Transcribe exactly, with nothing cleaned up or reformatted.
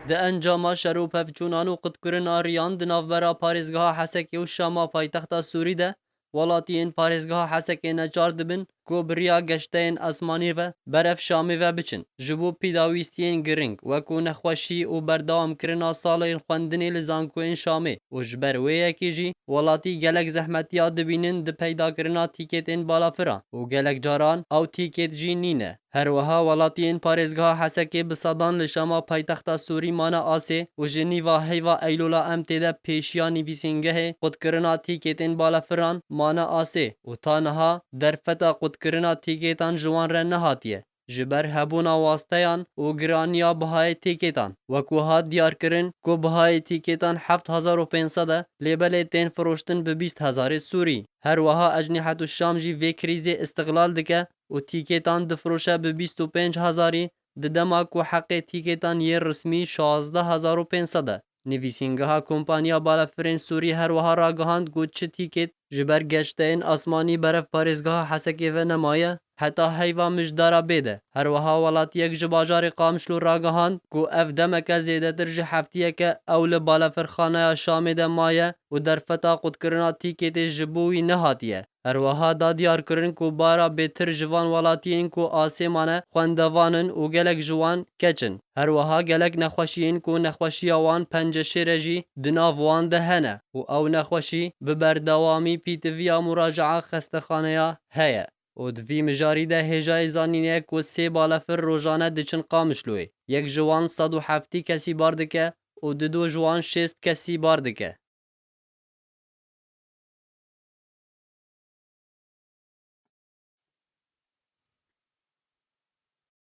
Di encama şer û pevçûnan û qutkirina riyan di navbera parêzgeha Hesekê û Şama paytexta Sûrî de, welatiyên parêzgeha Hesekê neçar dibin ku bi riya geşteyên esmanî ve berev Şamê ve biçin. Ji bo pêdawîstiyên giring wekû nexweşî û berdewamkirina salên xwendinê li zankoyên Şamê û ji ber wê yekê jî welatî gelek zehmetiya dibînin di peydakirina tîketên balafiran û gelek caran ew tîket jî nîne. Her wiha welatiyên parêzgeha Hesekê bi sedan li Şama paytexta Sûrî mane asê û ji nîva heyva Eylûla em tê de pêşiya nivîsîngehê qutkirina tîketên balafiran mane asê û ta niha derfeta qutkirina tîketan ji wan re nehatiye. Ji ber hebûna wasteyan û giraniya bihayê tîketan, wekû hat diyarkirin ku bihayê tîketan heft hezar û pênc sed e, lê belê tên firoştin bi bîst hezarê Sûrî. Her wiha Ecnîhetû Şam jî vê krîzê îstiqlal dike û tîketan difiroşe bi bîst û pênc hezarî, di dema ku heqê tîketan yê rismî şazdeh hezar û pênc sed e. Nivîsîngeha Kompaniya Balafirên Sûrî her wiha ragihand ku çi tîket ji ber geşteyên asmanî berev parêzgeha Hesekê ve nemaye, heta heyva mijdara bê de. Her wiha welatiyek ji bajarê Qamişlo ragihand ku ev demeke zêdetir ji heftiyeke ew li balafirxaneya Şamê de maye û derfeta qutkirina tîketê ji bo wî nehatiye. Her wiha da diyarkirin ku bara bêtir ji van welatiyên ku asê mane xwendevan in û gelek ji wan keç in. Her wiha gelek nexweşiyên ku nexweşiya wan penceşêr e jî di nav wan de hene û ew nexweşî bi berdewamî pîtiviya muracaa xestexaneya heye. Û di vî mijarî de hêjayî zanîne ku sê balafir rojane diçin Qamişloyê. Yek ji wan sed û heftî kesî bar dike û dido ji wan şêst kesî bar dike.